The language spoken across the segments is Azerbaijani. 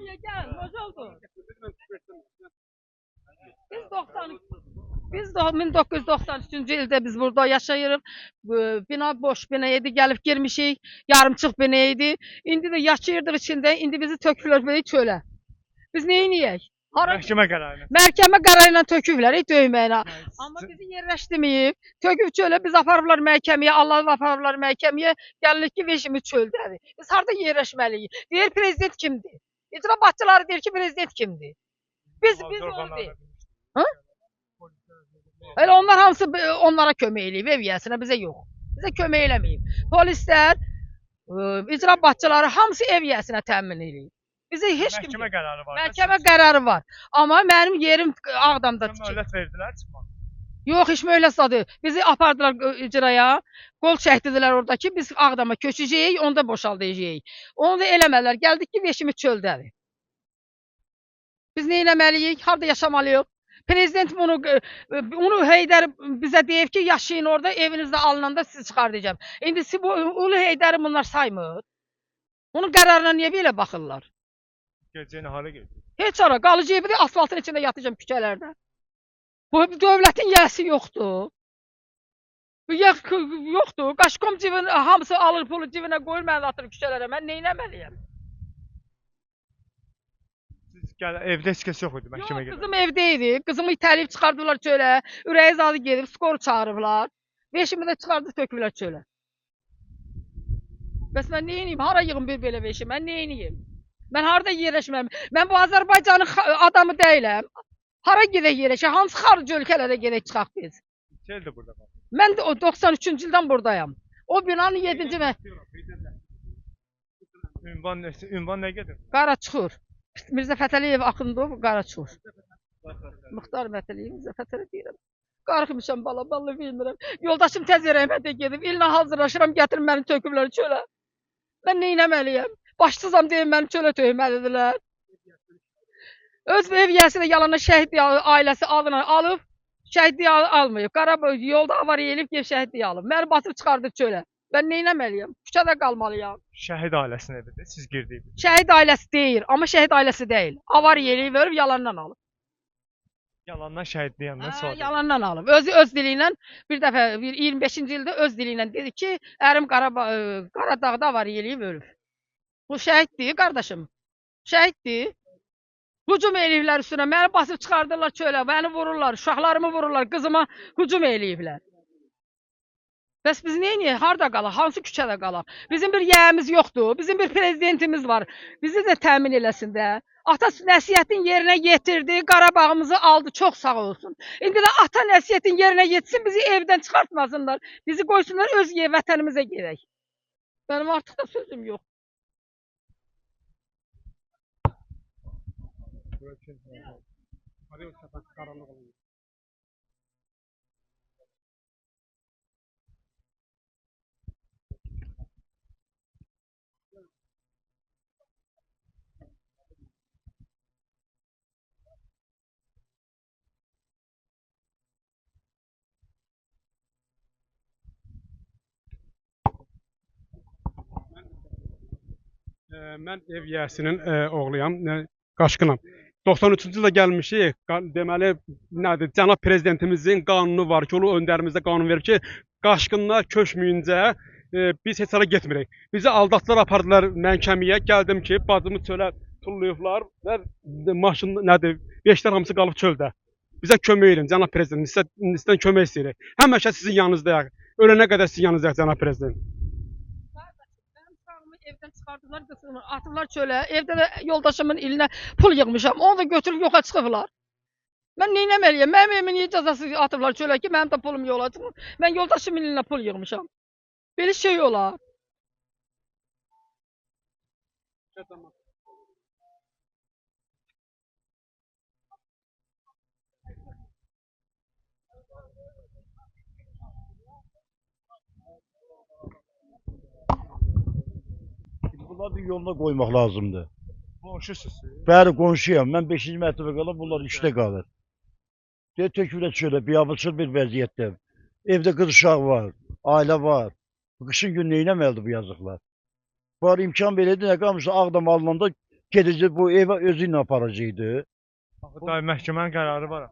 Hamıya gəl, necə oldu? Biz 90 Biz də 1993-cü ildə biz burada yaşayırıq. Bu bina boş bina idi, gəlib girmişik. Yarımçıq bina idi. İndi də yaşayırdıq içində. İndi bizi töküblər belə çölə. Biz nə edək? Hara Məhkəmə qərarı. Məhkəmə qərarı ilə töküblər, döyməklə. Amma bizi yerləşdirməyib. Töküb çölə, biz aparıblar məhkəməyə, Allahı aparıblar məhkəməyə. Gəlirik ki, veşimiz çöldədir. Biz harda yerləşməliyik? Deyir prezident kimdir? İcra başçıları deyir ki, prezident kimdir? Biz onu deyir. Hı? Elə onlar hamısı onlara kömək eləyib, ev yiyəsinə, bizə yox. Bizə kömək eləməyib. Polislər, icra başçıları hamısı ev yiyəsinə təmin eləyib. Bizə heç kim Məhkəmə qərarı var. Məhkəmə qərarı var. Amma mənim yerim Ağdamda tikilib. Möhlət verdilər çıxmağa. Yox, heç möhlət zadı. Bizi apardılar icraya. Qol çəkdilər orada ki, biz Ağdama köçəcəyik, onda boşaldacağıq. Onu da eləmədilər. Gəldik ki, veşimiz çöldədir. Biz nə eləməliyik? Harda yaşamalıyıq? Prezident bunu bunu Heydər bizə deyib ki, yaşayın orada, evinizdə alınanda sizi çıxardacağam. İndi bu Ulu Heydəri bunlar saymır. Onun qərarına niyə belə baxırlar? Gecəni hara gedir? Heç hara qalacaq bir də asfaltın içində yatacağam küçələrdə. Bu dövlətin yəsi yoxdur. Bu yoxdur. Qaşqom cibin hamısı alır pulu cibinə qoyur, məni atır küçələrə. Mən nə etməliyəm? Siz gəl evdə heç kəs yox idi məhkəmə Yox, gedəndə. qızım evdə idi. Qızımı itələyib çıxardılar çölə. Ürəyi zadı gedib skor çağırıblar. Veşimi də çıxardıb töküblər çölə. Bəs mən nə edeyim? Hara yığım bir belə veşi? Mən nə edeyim? Mən harda yerləşməm? Mən bu Azərbaycanın adamı deyiləm. Hara gedək yerləşək? Hansı xarici ölkələrə gedək çıxaq biz? Neçə ildir burada qalır? Mən də o 93-cü ildən buradayam. O binanın 7-ci mə Ünvan nə, ünvan nə gedir? Qaraçuxur. Mirzə Fətəliyev Axundov Qaraçuxur. Muxtar Mətəliyev Mirzə Fətəli deyirəm. Qarıxmışam bala, vallahi bilmirəm. Yoldaşım tez rəhmətə gedib. İllə hazırlaşıram, gətirin məni töküblər çölə. Mən nə etməliyəm? Başsızam deyə məni çölə tökməlidirlər. Öz ev yiyəsi də yalandan şəhid ailəsi adına alıb, şəhidlik almayıb. Qarabağ yolda avariya eləyib, gedib şəhidlik alıb. Məni basıb çıxardı çölə. Mən nə etməliyəm? Küçədə qalmalıyam. Şəhid ailəsinin evidir. Siz girdiyiniz. Şəhid ailəsi deyir, amma şəhid ailəsi deyil. Avariya eləyib, ölüb, yalandan alıb. Yalandan şəhid deyəndən Hə, sonra. yalandan alıb. Özü öz dili ilə bir dəfə bir 25-ci ildə öz dili ilə dedi ki, ərim Qaradağda avariya eləyib ölüb. Bu şəhiddir, qardaşım. Şəhiddir. Hücum eləyiblər üstünə. Məni basıb çıxardırlar çölə, məni vururlar, uşaqlarımı vururlar, qızıma hücum eləyiblər. Bəs biz nə edək? Harda qalaq? Hansı küçədə qalaq? Bizim bir yəyimiz yoxdur. Bizim bir prezidentimiz var. Bizi də təmin eləsin də. Ata nəsihətin yerinə yetirdi, Qarabağımızı aldı, çox sağ olsun. İndi də ata nəsihətin yerinə yetsin, bizi evdən çıxartmasınlar. Bizi qoysunlar öz vətənimizə gedək. Mənim artıq da sözüm yox. Mən ev yiyəsinin oğluyam, qaçqınam. 93-cü ildə gəlmişik. Deməli, nədir? Cənab prezidentimizin qanunu var ki, ulu öndərimizdə qanun verib ki, qaçqınlar köçməyincə biz heç hara getmirik. Bizi aldatdılar, apardılar məhkəməyə. Gəldim ki, bacımı çölə tullayıblar və maşın nədir? Beşlər hamısı qalıb çöldə. Bizə kömək edin, cənab prezident. Sizdən kömək istəyirik. Həmişə sizin yanınızdayıq. Ölənə qədər sizin yanınızdayıq, cənab prezident. Mənim uşağımı evdən çıxardılar, qızımı atıblar çölə. Evdə də yoldaşımın ilinə pul yığmışam. Onu da götürüb yoxa çıxıblar. Mən nə etməliyəm? Mənim evimi niyə cəzasız atıblar çölə ki, mənim də pulum yola çıxmır. Mən yoldaşımın ilinə pul yığmışam. Belə şey olar. Bunları bir yoluna qoymaq lazımdır. Qonşusunuz. Bəli, qonşuyam. Mən 5-ci mərtəbə qalır, bunlar 3-də qalır. Deyə tökülə çölə, biabırçıl bir vəziyyətdə. Evdə qız uşaq var, ailə var. Qışın günü nə eləməlidir bu yazıqlar? Var imkan verəydi, nə qalmışdı Ağdam alınanda Gedəcək bu evə özü ilə aparacaqdı. Axı dayı məhkəmənin qərarı var.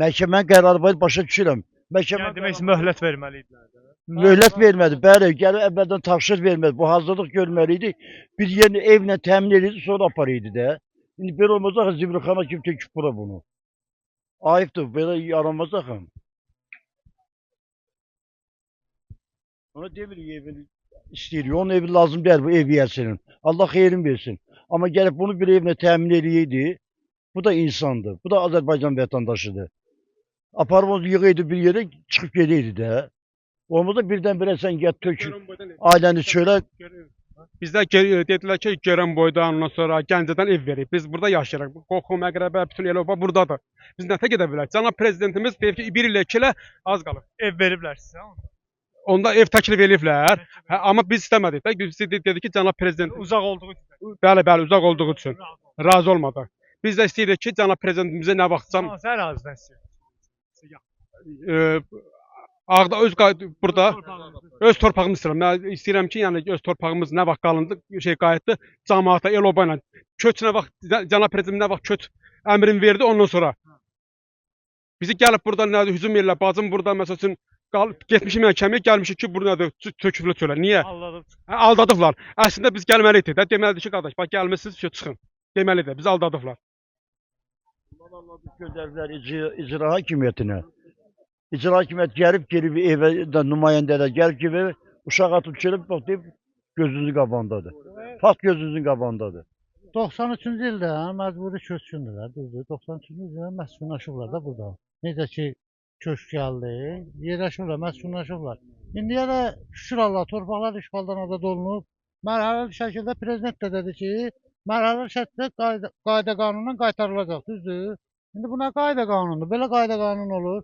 Məhkəmənin qərarı var, başa düşürəm. Məhkəmə Yəni demək möhlət verməli idilər də. möhlət vermədi. Bəli, gəlib əvvəldən tapşırıq vermədi. Bu hazırlıq görməli idi. Bir yerini evlə təmin edirdi, sonra aparırdı da. İndi belə olmaz axı zibilxana kimi töküb bura bunu. Ayıbdır, belə yaranmaz axı. Ona demirik evini istəyirik. Onun evi lazım deyil bu ev yiyəsinin. Allah xeyrin versin. Amma gəlib bunu bir evlə təmin eləyəydi. Bu da insandır. Bu da Azərbaycan vətəndaşıdır. Aparıb onu yığıydı bir yerə, çıxıb gedəydi də. Olmaz da birdən-birə sən gəl tök, ailəni çölə. Bizdə dedilər ki, Goranboydan, ondan sonra Gəncədən ev verib. Biz burada yaşayırıq. Qohum, əqrəbə, bütün el-oba buradadır. Biz nə gedə bilərik? Cənab prezidentimiz deyib ki, 1 ilə 2 ilə az qalır. Ev veriblər sizə. Onda ev təklif eləyiblər. Hə, amma biz istəmədik də. Biz dedik ki, cənab prezident Uzaq olduğu üçün. Bəli, bəli, uzaq olduğu üçün razı olmadıq. Biz də istəyirik ki, cənab prezidentimizə nə vaxtsa Hansı ərazidən istəyirsiniz? Ağda öz burada öz torpağımı istəyirəm. Mən istəyirəm ki, yəni öz torpağımız nə vaxt qalındı, şey qayıtdı camaata, el-oba ilə. Köç nə vaxt cənab prezident nə vaxt köç əmrini verdi ondan sonra. Bizi gəlib burada nədir hücum eləyirlər. Bacım burada məsəl üçün getmişik mən kəmiyə, gəlmişik ki, bu nədir töküblər çölə. Niyə? Aldadıblar. Hə, aldadıblar. Əslində biz gəlməli idik də. Deməlidir ki, qardaş, bax gəlmisiniz, çıxın. Deməlidir, bizi aldadıblar. Göndəriblər icra hakimiyyətinə. İcra hakimiyyəti gəlib girib evə də nümayəndələr gəlib girib evə, uşaq atıb çölüb, bax deyib gözünüzün qabağındadır. Fakt gözünüzün qabağındadır. 93-cü ildə məcburi köçkündürlər, düzdür. 93-cü ildə məskunlaşıblar da burada. Necə ki köç gəldi, yerləşiblər, məskunlaşıblar. İndiyə də şükür Allah torpaqlar işğaldan azad olunub. Mərhələli şəkildə prezident də dedi ki, mərhələli şəkildə qayda qanundan qaytarılacaq, düzdür. İndi bu nə qayda qanundur? Belə qayda qanun olur.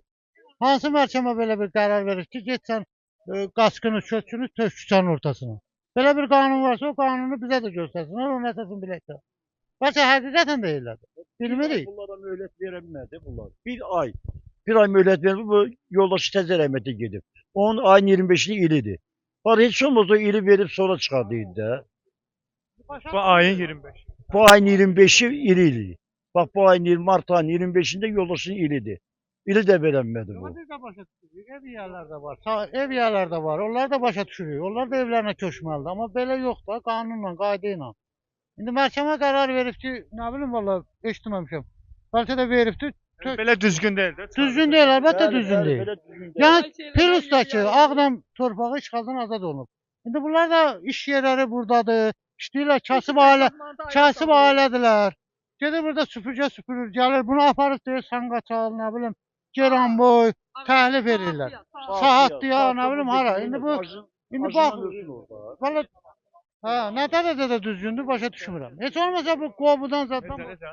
Hansı məhkəmə belə bir qərar verir ki, get sən qaçqını, köçkünü tök küçənin ortasına. Belə bir qanun varsa o qanunu bizə də göstərsinlər, onun əsasını bilək də. Bəlkə həqiqətən də elədir. Bilmirik. Bunlara möhlət verə bilmədi bunlar. Bir ay. Bir ay möhlət verdi, bu yoldaşı təzə rəhmətə gedib. Onun ayın 25-ni ilidir. Var heç olmaz o ili verib sonra çıxardıydı da. Bu ayın 25. Bu ayın 25-i ili idi. Bax bu ayın mart ayının 25-də yoldaşının ilidir. İli də verənmədi bu. Biz də başa düşürük. Ev yiyələr də var. Ev yiyələr də var. Onlar da başa düşürük. Onlar da evlərinə köçməlidir. Amma belə yox da, qanunla, qayda ilə. İndi məhkəmə qərar verib ki, nə bilim valla eşitməmişəm. Bəlkə də veribdir. Belə düzgün deyil də. Düzgün deyil, əlbəttə Bəli, düzgün bəli, deyil. belə düzgün deyil. Yəni plus da ki, Ağdam torpağı işğaldan azad olunub. İndi bunlar da iş yerləri buradadır. İşləyirlər, kasıb ailə, kasıb ailədilər. Gedir burada süpürgə süpürür, gəlir, bunu aparıb deyir, Sanqaçal, nə bilim, Geranboy, təhlif edirlər. Saat ya, nə bilim hara. İndi bu, indi bax, valla, hə, nə dərəcədə düzgündür, başa düşmürəm. Heç olmasa bu qobudan zaten. Necə, necə?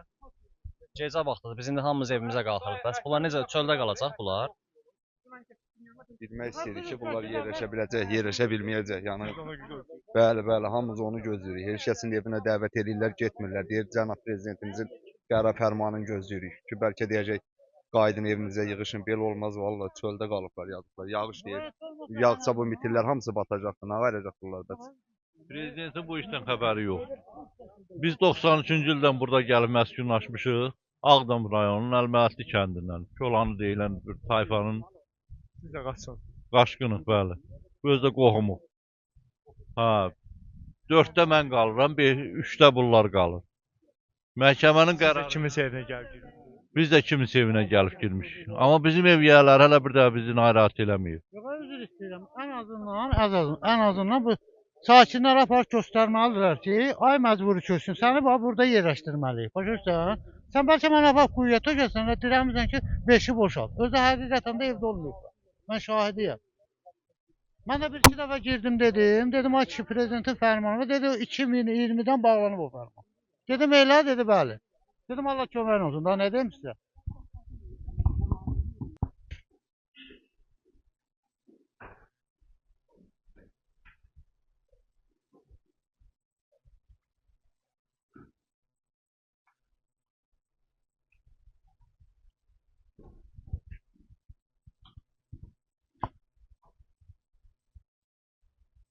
Gecə vaxtıdır. Biz indi hamımız evimizə qalxırıq. Bəs bunlar necə çöldə qalacaq bunlar? Bilmək istəyirik ki, bunlar yerləşə biləcək, yerləşə bilməyəcək. Yəni bəli, bəli, hamımız onu gözləyirik. Heç kəsin evinə dəvət eləyirlər, getmirlər. Deyir cənab prezidentimizin qərar fərmanını gözləyirik ki, bəlkə deyəcək qayıdın evinizə yığışın. Belə olmaz vallah, çöldə qalıblar, yazıqlar. Yağış deyir. Yağsa bu mitillər hamısı batacaqdır. Nə verəcək bunlar bəs? Prezidentin bu işdən xəbəri yoxdur. Biz 93-cü ildən burada gəlib məskunlaşmışıq. Ağdam rayonunun Əlməətli kəndindən, Kolanı deyilən bir tayfanın Siz də qaçın. qaçqınıq, bəli. Özü də qohumuq. Hə. 4-də mən qalıram, 3-də bunlar qalır. Məhkəmənin Siz də qərarı kiminsə evinə gəlib girdiniz? Biz də kiminsə evinə gəlib girmişik. Amma bizim ev yiyələri hələ bir dəfə bizi narahat eləməyib. Yox, üzr istəyirəm. Ən azından bu sakinlər aparıb göstərməlidirlər ki, ay məcburi köçsün, səni bax burada yerləşdirməliyik. Başa düşürsən? Sən bəlkə mənə bax quyuya tökəsən və dirəmirsən ki, beşi boşalt. Özü həqiqətən də evdə olmayıb. Mən şahidiyəm. Mən də bir-iki dəfə girdim dedim. Dedim ay kişi prezidentin fərmanı var. Dedi 2020-dən bağlanıb o fərman. Dedim elə, dedi bəli. Dedim Allah köməyin olsun. Daha nə deyim sizə?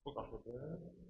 Bu qapıdır.